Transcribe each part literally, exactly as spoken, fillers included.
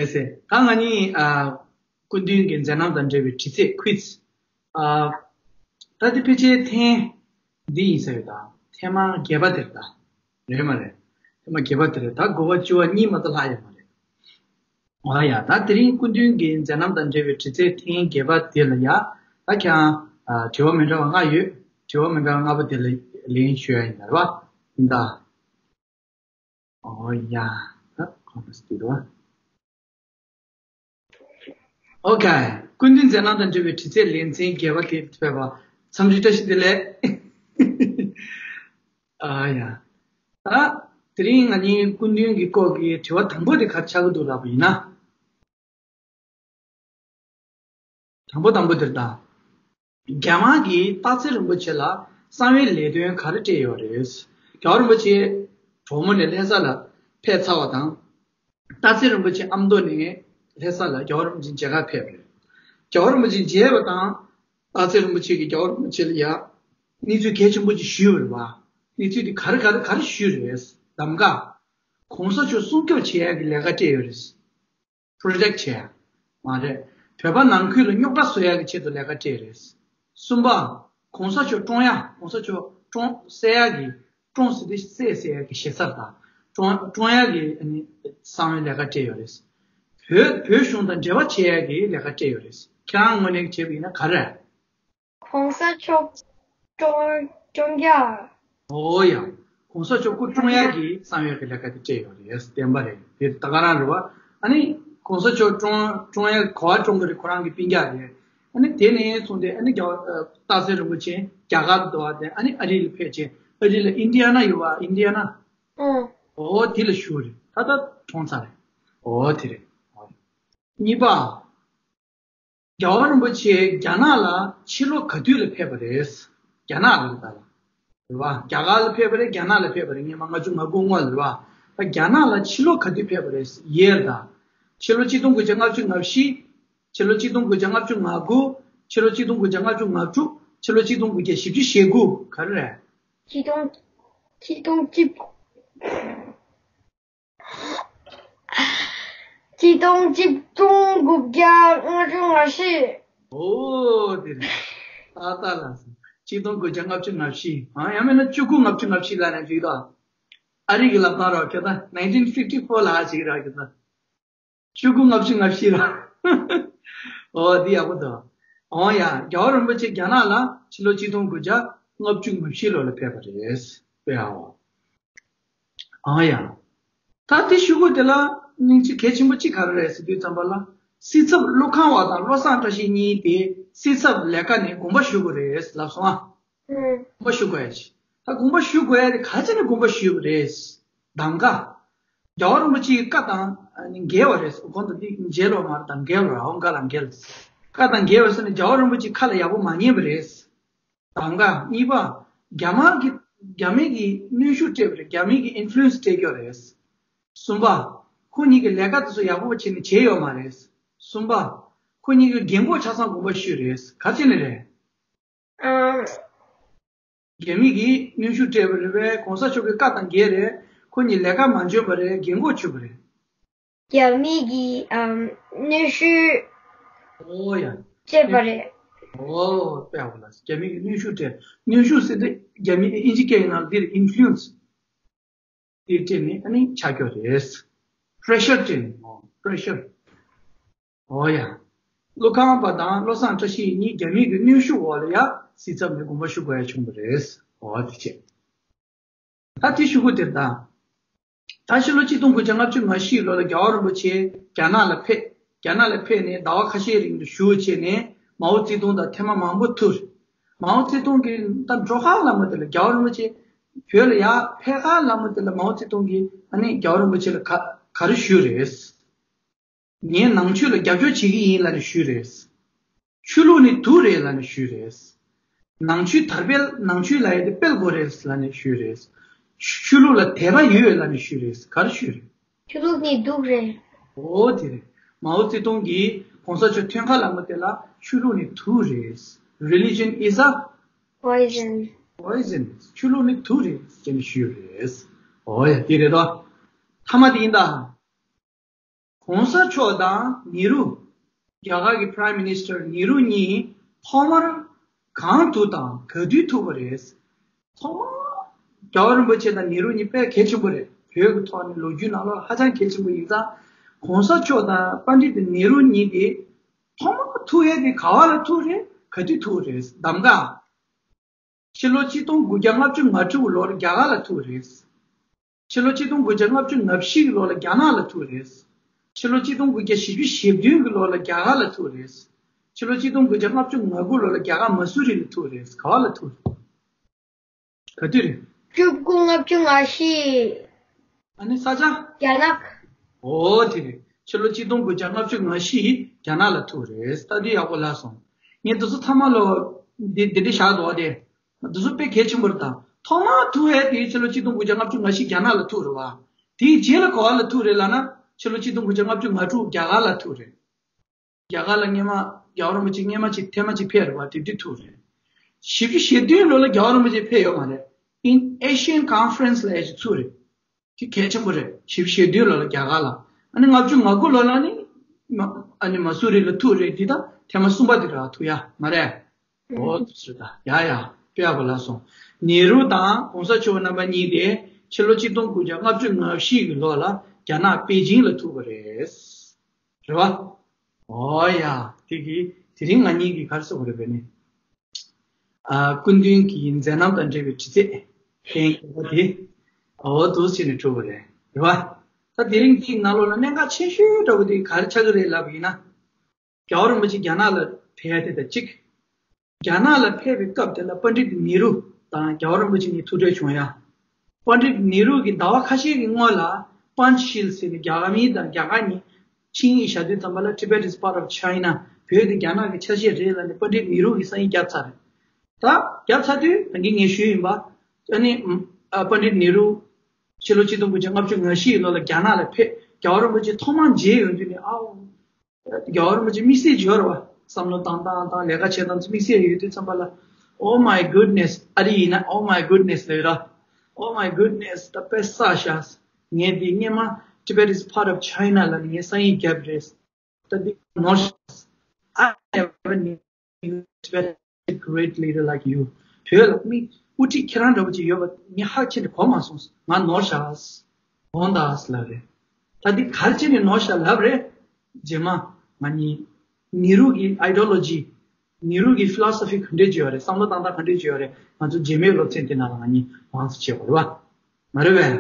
ལགས་སེ། ད་ང་གཉིས་ཨ། སྐུ་མདུན་གྱི་མཛད་རྣམ་དང་འབྲེལ་བའི་དྲི་རྩད་quiz། ཨ། ད་འདི་ཕལ་ཆེར་ཐེངས་འདི་ཡིན་ས་ཡོད་ད། ཐེངས་མ་བརྒྱད་པ་དེ་རེད་ད། རེད་མ་རེད། ཐེངས་མ་བརྒྱད་པ་དེ་རེད་ད། དགུ་པ་བཅུ་པ་གཉིས་མ་གཏོགས་ལྷག་ཡོད་མ་རེད། ཨ་ཡ། ད་དེ་རིང་སྐུ་མདུན་གྱི་མཛད་རྣམ་དང་འབྲེལ་བའི་དྲི་རྩད་ཐེངས་བརྒྱད་པ་དེ་ལ་ཡ། ད་ཁྱེད་རང་ཨ། དྲི་བ་མི་འདྲ་བ་ལྔ་ཡོད། དྲི་བ་མི་འདྲ་བ་ལྔ་པོ་དེ་ལ་ལན་ཞུ་ཡ་ཡིན་ད། རེད་པ། ཡིན་ད། ཨོ་ཡ། ད་ཁོང་ཚོ་སྟེར་བ། ཨོ་ཁེ། སྐུ་མདུན་མཛད་རྣམ་དང་འབྲེལ་བའི་དྲི་རྩད་ལེ་ཚན་བརྒྱད་པ་དེ་ཕེབས་པ་འཚམས་འདྲི་བཀྲ་ཤིས་བདེ་ལེགས། ཨ་ཡ། ད་དེ་རིང་ང་གཉིས་སྐུ་མདུན་གྱི་སྐོར་གྱི་དྲི་བ་དང་པོ་དེ་ག་རེ་ཆགས་ཀྱི་འདུག་ལབ་པ་ཡིན་ན། དང་པོ་དང་པོ་དེར་ད། རྒྱ་དམར་གྱིས་སྟག་འཚེར་རིན་པོ་ཆེ་ལ་གསང་བའི་ལས་དོན་ག་རེ་སྤྲད་ཡོད་རེད། རྒྱལ་བ་རིན་པོ་ཆེ་གྲོགས་མོ་ནས་ལྷ་ས་ལ་ཕེབས་ཚར་བ་དང་། སྟག་འཚེར་རིན་པོ་ཆེ་ཨ་མདོ་ནས་ལྷ་ས་ལ་རྒྱལ་བ་རིན་པོ་ཆེ་མཇལ་ཁ་ཕེབས་རེད། རྒྱལ་བ་རིན་པོ་ཆེ་མཇལ་བ་དང་། སྟག་འཚེར་རིན་པོ་ཆེ་གིས་རྒྱལ་བ་རིན་པོ་ཆེ་ལ་ཡ། གནས་ཚུལ་གལ་ཆེན་པོ་ཅིག་ཞུས་པ་རེད་པ། གནས་ཚུལ་དེ་ག་རེ་ག་རེ་ག་རེ་ཞུས་རེད། གདམ་ག་གོང་ས་མཆོག་སྲུང་སྐྱོབ་བྱེད་ཡག་གི་ལས་ཀ་སྤྲད་ཡོད་རེད། protect་བྱས། མ་རེད། བོད་པ་ནང་ཁུལ་ལ་རྙོག་དྲ་བཟོ་ཡག་གི་ཆེད་དུ་ལས་ཀ་སྤྲད་རེད། གསུམ་པ། གོང་ས་མཆོག་བཀྲོངས་ཡ། གོང་ས་མཆོག་བཀྲོངས་བསད་ཡག་གི། བཀྲོངས་ཟེར་དུས་བསད་ཟེར་ཡག་གི་ཞེ་ས་རེད་ད། བཀྲོངས་བཀྲོངས་ཡག་གི་ཨ་ནི་གསང་བའི་ལས་ཀ་སྤྲད་ཡོད་རེད། བོད་བོད་གཞུང་དང་འབྲེལ་བ་བྱེད་ཡག་གི་ལས་ཀ་སྤྲད་ཡོད་རེད། ཁྱེད་རང་ངོས་ནས་བྱས་པ་ཡིན་ན་ག་རེ། གོང་ས་མཆོག་བཀྲོངས་བཀྲོངས་ཡ། ཨོ་ཡ། གོང་ས་མཆོག་སྐུ་བཀྲོངས་ཡག་གི་གསང་བའི་ལས་ཀ་དེ་སྤྲད་ཡོད་རེད། བདེན་པ་རེད། དེ་ད་ག་རང་རེད་པ། ཨ་ནི་གོང་ས་མཆོག་བཀྲོངས་བཀྲོངས་ཡག་ག་པར་བཀྲོངས་ཀྱི་རེད། ཁོ་རང་གི་སྤུན་ཀྱག་རེད། ཨ་ནི་དེ་ནས་བཟུང་སྟེ་ཨ་ནི་རྒྱ་སྟག་འཚེར་རིན་པོ་ཆེ་རྒྱ་གར་དུ་འགྲོ་བ་དེ་ཨ་ནི་ཨ་རི་ལ་ཕེབས་རྗེས་ཨ་རི་ལ་ཨིན་ཌི་ཡ་ན་ཡོད་པ། ཨིན་ཌི་ཡ་ན། ཨོ་དེ་ལ་བཞུགས་རེད། ད་ལྟ་གྲོངས་ཚར་རེད། ཨོ་དེ་རེད། གཉིས་པ། རྒྱལ་བ་རིན་པོ་ཆེ་རྒྱ་ནག་ལ་ཕྱི་ལོ་ག་དུས་ལ་ཕེབས་པ་རེད། རྒྱ་ནག་ལ་ད་ལ། རེད་པ། རྒྱ་གར་ལ་ཕེབས་པ་རེད། རྒྱ་ནག་ལ་ཕེབས་པ་རེད། སྔོན་མ་ལྔ་བཅུ་ང་དགུ་སྔོན་ལ་རེད་པ། ད་རྒྱ་ནག་ལ་ཕྱི་ལོ་ག་དུས་ཕེབས་པ་རེད། ཡེར་ད། ཕྱི་ལོ་ཆིག་སྟོང་དགུ་བརྒྱ་ལྔ་བཅུ་ང་བཞི། ཕྱི་ལོ་ཆིག་སྟོང་དགུ་བརྒྱ་ལྔ་བཅུ་ང་དགུ། ཕྱི་ལོ་ཆིག་སྟོང་དགུ་བརྒྱ་ལྔ་བཅུ་ང་དྲུག། ཕྱི་ལོ་ཆིག་སྟོང་དགུ་བརྒྱ་བཞི་བཅུ་ཞེ་དགུ། ག་རེ་རེད། ཆིག་སྟོང་། ཆིག་སྟོང་གཅིག་ཆིག་སྟོང་གཅིག་སྟོང་དགུ་བརྒྱ་ལྔ་བཅུ་ང་བཞི། ཨོ་དེ་རེད། ཏག་ཏག་ལགས་སོ། ཆིག་སྟོང་དགུ་བརྒྱ་ལྔ་བཅུ་ང་བཞི། ཨ་ཡང་མིན་ན་བཅུ་དགུ་ལྔ་བཅུ་ང་བཞི་ལབ་ན་འགྲིག་ད། ཨ་རི་གི་ལབ་སྟངས་ར་ཁྱོད་ད་nineteen fifty four ལ་ཅིག་ར་ཁྱོད་ད། བཅུ་དགུ་ལྔ་བཅུ་ང་བཞི་ར། ཨོ་འདི་ཡག་པོ་འདུག་ཨོ་ཡ། རྒྱལ་བ་རིན་པོ་ཆེ་རྒྱ་ནག་ལ་ཕྱི་ལོ་ཆིག་སྟོང་དགུ་བརྒྱ་ལྔ་བཅུ་ང་བཞི་ལོ་ལ་ཕེབས་པ་རེད། དཔེ་ཨའོ། ཨང་ཡ། ད་དེ་ཞུ་དགོས་དེ་ལ་སྙིང་རྗེ་གལ་ཆེན་པོ་གཅིག་ག་རེ་རེད་ཟེར་དུས་ཙམ་པ་ལ། སྲིད་ཚབ་བློ་ཁང་བ་དང་བློ་བཟང་བཀྲ་ཤིས་གཉིས་དེ་སྲིད་ཚབ་ལས་ཀ་ནས་དགོངས་པ་ཞུ་དགོས་རེད་ལབ་སོང་ཨ། ཨུམ། དགོངས་པ་ཞུ་དགོས་ཡ་ཅིག་ད་དགོངས་པ་ཞུ་དགོས་ཡ་དེ་ག་ཅི་ནས་དགོངས་པ་ཞུ་དགོས་རེད། གདམ་ག་རྒྱལ་བ་རིན་པོ་ཆེའི་བཀའ་དང་འགལ་བ་རེད། གོང་དུ་འདི་མཇལ་ལོ་མར་དང་འགལ་བ་ར་འོང་ག་ལ་འགལ། བཀའ་དང་འགལ་བ་ཟེར་ནས་རྒྱལ་བ་རིན་པོ་ཆེའི་ཁ་ལ་ཡག་པོ་མ་ཉན་པ་རེད། གདམ་ག་གཉིས་པ། རྒྱ་དམར་གྱི་རྒྱ་མི་གིས་གནོན་ཤུགས་སྤྲད་པ་རེད། རྒྱ་མི་གིས་ཨིན་ཕུ་ལུ་ཨེན་སི་སྤྲད་ཀྱི་རེད། གསུམ་པ། ཁོ་གཉིས་ཀྱི་ལས་ཀ་དེ་ཚོ་ཡག་པོ་བྱས་ནས་བྱས་ཡོད་མ་རེད། གསུམ་པ། ཁོ་གཉིས་ཀྱི་རྒན་གོག་ཆ་ཚང་དགོངས་པ་ཞུས་རེད། ག་ཅི་ནས་རེད། ཨམ། རྒྱ་མི་གིས་གནོན་ཤུགས་སྤྲད་པ་རེད་པས། གོང་ས་མཆོག་གི་བཀའ་དང་འགལ་རེད། ཁོ་གཉིས་ལས་ཀ་མ་འཇོན་པ་རེད། རྒན་གོག་བྱུས་པ་རེད། རྒྱ་མི་གིས་ཨམ་གནོན་ཤུགས་ཨོ་ཡ། སྤྲད་པ་རེད། ཨོ་དཔེ་ཡག་པོ་ལ། རྒྱ་མི་གིས་གནོན་ཤུགས་སྤྲད། གནོན་ཤུགས་ཟེར་དུས་རྒྱ་མི་ཨིན་ཇི་སྐད་ཀྱི་ནང་འདིར་ཨིན་ཕུ་ལུ་ཨེན་སི། དེ་སྤྲད་ནས་ཨ་ནི་ཆགས་ཀྱི་རེད། པྲེ་ཤར་སྤྲད་ནས། ཨོ་པྲེ་ཤར། ཨོ་ཡ། བློ་ཁང་པ་དང་བློ་བཟང་བཀྲ་ཤིས་གཉིས་རྒྱ་མི་གི་གནོན་ཤུགས་འོག་ལ་ཡ་སྲིད་ཚབ་ནས་དགོངས་པ་ཞུ་དགོས་ཡ་བྱུང་བ་རེད། ཨོ་དེ་བྱས། ད་དེ་ཞུ་དགོས་དེ་ད། ད་ཕྱི་ལོ་ཆིག་སྟོང་དགུ་བརྒྱ་ལྔ་བཅུ་ང་བཞི་ལོ་ལ་རྒྱལ་བ་རིན་པོ་ཆེ་རྒྱ་ནག་ལ་ཕེབས། རྒྱ་ནག་ལ་ཕེབས་ནས་ཟླ་བ་ཁ་ཤས་རིང་དུ་བཞུགས་བྱས་ནས་མའོ་ཙེ་ཏུང་དང་ཐེངས་མ་མང་པོ་ཐུག་མའོ་ཙེ་ཏུང་གིས་ད་འགྲོ་ཁ་ལ་མོ་དེ་ལ་རྒྱལ་བ་རིན་པོ་ཆེ་བོད་ལ་ཡ་ཕེབས་ཁ་ལ་མོ་དེ་ལ་མའོ་ཙེ་ཏུང་གིས་ཨ་ནི་རྒྱལ་བ་རིན་པོ་ཆེ་ལ་ག་ག་རེ་ཞུས་རེད། ངས་ནང་ཆོས་ལ་རྒྱབ་སྐྱོར་བྱེད་ཀྱི་ཡིན་ལབ་ནས་ཞུས་རེད། ཆོས་ལུགས་ནི་དུག་རེད་ལབ་ནས་ཞུས་རེད། ནང་ཆོས་དར་སྤེལ་ནང་ཆོས་ལབ་ཡ་དེ་སྤེལ་དགོས་རེད་ལབ་ནས་ཞུས་རེད། ཆོས་ལུགས་ལ་དད་པ་ཡོད་ལབ་ནས་ཞུས་རེད། ག་རེ་ཞུས་རེད། ཆོས་ལུགས་ནི་དུག་རེད། ཨོ་དེ་རེད། མའོ་ཙེ་ཏུང་གིས་གོང་ས་མཆོག་ཐོན་ཁ་ལ་མོ་དེ་ལ་ཆོས་ལུགས་ནི་དུག་རེད། Religion is a poison. Poison. ཆོས་ལུགས་ནི་དུག་རེད་ཅེས་ནས་ཞུས་རེད། ཨོ་ཡ་དེ་རེད་དོ། ཐ་མ་དེ་ཡིན་ད། གོང་ས་མཆོག་དང་ནེ་རུ། རྒྱ་གར་གྱི་Prime Minister ནེ་རུ་གཉིས་ཐོག་མར་གང་ཐུག་དང་ག་དུས་ཐུག་པ་རེད། ཐོག་མར་རྒྱལ་བ་རིན་པོ་ཆེ་དང་ནེ་རུ་གཉིས་དཔེ་གལ་ཆེན་པོ་རེད། བོད་ཀྱི་ཐོག་ནས་ལོ་རྒྱུས་ནང་ལོགས་ལ་ཧ་ཅང་གལ་ཆེན་པོ་ཡིན་ཙང་། གོང་ས་མཆོག་དང་པཎྜི་ཏ་ནེ་རུ་གཉིས་དེ་ཐོག་མར་ཐུག་ཡས་དེ་ག་བ་ལ་ཐུག་རེད། ག་དུས་ཐུག་རེད། གདམ་ག་ཕྱི་ལོ་ཆིག་སྟོང་དགུ་བརྒྱ་ལྔ་བཅུ་ང་དྲུག་ལོར་རྒྱ་གར་ལ་ཐུག་རེད། ཕྱི་ལོ་ཆིག་སྟོང་དགུ་བརྒྱ་ལྔ་བཅུ་ང་བཞི་གི་ལོ་ལ་རྒྱ་ནག་ལ་ཐུག་རེད། ཕྱི་ལོ་ཆིག་སྟོང་དགུ་བརྒྱ་བཞི་བཅུ་ཞེ་བདུན་གི་ལོ་ལ་རྒྱ་གར་ལ་ཐུག་རེད། ཕྱི་ལོ་ཆིག་སྟོང་དགུ་བརྒྱ་ལྔ་བཅུ་ང་དགུ་ལོ་ལ་རྒྱ་གར་མ་སུ་རི་ལ་ཐུག་རེད། ག་བ་ལ་ཐུག་རེད། ག་དུས་རེད། བཅུ་དགུ་ལྔ་བཅུ་ང་བཞི། ཨ་ནི་ས་ཆ། རྒྱ་ནག་ཨོ་དེ་རེད། ཕྱི་ལོ་ཆིག་སྟོང་དགུ་བརྒྱ་ལྔ་བཅུ་ང་བཞི་རྒྱ་ནག་ལ་ཐུག་རེད། ལྟ་དུས་ཡག་པོ་ལབ་སོང་། ངས་འདི་ཚོ་ཚང་མ་ལོ་འདི་འདི་འདྲ་བཞག་འདུག་སྟེ། འདི་ཚོ་དཔེ་གལ་ཆེན་པོ་རེད་ད། ཐོག་མར་ཐུག་ཡས་དེ་ཕྱི་ལོ་ཆིག་སྟོང་དགུ་བརྒྱ་ལྔ་བཅུ་ང་བཞི་རྒྱ་ནག་ལ་ཐུག་རེད་བ། དེའི་རྗེས་ལ་ག་བ་ལ་ཐུག་རེད་ལབ་ན། ཕྱི་ལོ་ཆིག་སྟོང་དགུ་བརྒྱ་ལྔ་བཅུ་ང་དྲུག་རྒྱ་གར་ལ་ཐུག་རེད། རྒྱ་གར་ལ་སྔས་མ་རྒྱལ་བ་རིན་པོ་ཆེ་སྔས་མ་ཅིག་ཐེངས་མ་ཅིག་ཕེབས་རེད་བ། དེ་དུས་ཐུག་རེད། བཞི་བཅུ་ཞེ་བདུན་ལོ་ལ་རྒྱལ་བ་རིན་པོ་ཆེ་ཕེབས་ཡོད་མ་རེད། In Asian Conference ལ་ཡ་ཅིག་ཚུགས་རེད། དེ་གལ་ཆེན་པོ་རེད། བཞི་བཅུ་ཞེ་བདུན་ལོ་ལ་རྒྱ་གར་ལ། ཨ་ནི་ལྔ་བཅུ་ང་དགུ་ལོ་ལ་ནི་མ་ཨ་ནི་མ་སུ་རི་ལ་ཐུག་རེད། འདི་ད་ཐེངས་མ་གསུམ་པ་དེ་རེད་བ། ཐུག་ཡ་མ་རེད། ཨོ་དེ་ཚོ་ད་ཡ་ཡ་དཔེ་ཡག་པོ་ལབ་སོང་། ནེ་རུ་དང་གོང་ས་མཆོག་རྣམ་པ་གཉིས་དེ་ཕྱི་ལོ་ཆིག་སྟོང་དགུ་བརྒྱ་ལྔ་བཅུ་ང་བཞི་གི་ལོ་ལ་རྒྱ་ནག་པེ་ཅིང་ལ་ཐུག་པ་རེད། རེད་བ། ཨོ་ཡ། དེ་གི་དེ་རིང་ང་གཉིས་ཀྱིས་ག་རེ་ཟེར་དགོས་རེད་པས་ནི། ཨ་སྐུ་མདུན་གྱི་མཛད་རྣམ་དང་འབྲེལ་བའི་དྲི་རྩད་གཏན་འཁེལ་བ་དེ། ཨོ་འདུག་སེ་བྱས་ནས་གྲུབ་པ་རེད། རེད་བ། ད་དེ་རིང་འདིའི་ནང་ལོགས་ལ་གནད་འགག་ཆེ་ཤོས་འདྲ་བོ་དེ་ག་རེ་ཆགས་ཀྱི་རེད་ལབ་པ་ཡིན་ན། རྒྱལ་བ་རིན་པོ་ཆེ་རྒྱ་ནག་ལ་ཕེབས་ཡ་དེ་དང་གཅིག་རྒྱ་ནག་ལ་ཕེབས་པའི་སྐབས་དེ་ལ་པཎྜི་ཏ་ནེ་རུ་དང་རྒྱལ་བ་རིན་པོ་ཆེ་གཉིས་ཐུག་འཕྲད་བྱུང་ཡ། པཎྜི་ཏ་ནེ་རུ་གིས་ཟླ་བ་ཁ་ཤས་ཀྱི་སྔོན་ལ་པན་ཆི་ཤིལ་ཟེར་ནས་རྒྱ་གར་མི་དང་རྒྱ་གར་གཉིས་ཆིངས་ཡིག་བཞག་དུས་ཙམ་པ་ལ། Tibet is part of China. བོད་དེ་རྒྱ་ནག་གི་ཆ་ཤས་རེད་ལབ་ནས་པཎྜི་ཏ་ནེ་རུ་གིས་སང་ཉིན་བརྒྱབ་ཚར་རེད། ད་བརྒྱབ་ཚར་དུས་ད་གིན་ངས་ཞུས་ཡིན་པ། ཨ་ནི་ཨ་པཎྜི་ཏ་ནེ་རུ་ཕྱི་ལོ་ཆིག་སྟོང་དགུ་བརྒྱ་ལྔ་བཅུ་ང་བཞི་ཡི་ལོ་ལ་རྒྱ་ནག་ལ་ཕེབས། རྒྱལ་བ་རིན་པོ་ཆེ་ཐོག་མར་མཇལ་ཡོང་དུས་ནས་ཨའོ། རྒྱལ་བ་རིན་པོ་ཆེ་དམིགས་བསལ་ཅིག་ཡོད་རེད་བ། བསམ་བློ་བཏང་སྟངས་དང་ལས་ཀ་བྱེད་སྟངས་ཚོ་དམིགས་བསལ་ཡོད་དུས་ཙམ་པ་ལ། Oh my goodness. ཨ་རི་ཡིན་ན་Oh my goodness ལབ་ཡོད་ར། Oh my goodness. ད་དཔེ་བསགས་ཤག་ངས་འདི་སྔས་མ་Tibet is part of China ལབ་ནས་ངས་སང་ཉིན་བརྒྱབ་རེད། ད་འདི་ནོར་ཤག I never knew Tibet had a great leader like you. བོད་ལ་མི་དབུ་ཁྲིད་ཁྱེད་རང་འདྲ་བོ་ཅིག་ཡོད་པ་ངས་ཧ་ཅང་གི་གོ་མ་སོང་། ང་ནོར་ཤག་དགོངས་དག་ལབ་རེད། ད་འདི་ག་རེ་བྱས་ནས་ནོར་ཤག་ལབ་རེད། རྗེས་མ་ང་གཉིས་ནེ་རུ་གི་ideology, ནེ་རུ་གི་philosophy ག་འདྲས་ཅིག་ཡོད་རེད། བསམ་བློ་བཏང་སྟངས་ག་འདྲས་ཅིག་ཡོད་རེད། ང་ཚོ་རྗེས་མའི་སློབ་ཚན་དེ་ནང་ལ་ང་གཉིས་མང་ཙམ་བྱེད་དགོས་རེད་བ། མ་རེད་པས།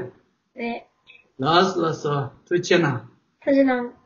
རེད། ལགས་སོ་ལགས་སོ། ཐུགས་རྗེ་གནང་། ཐུགས་རྗེ་གནང་།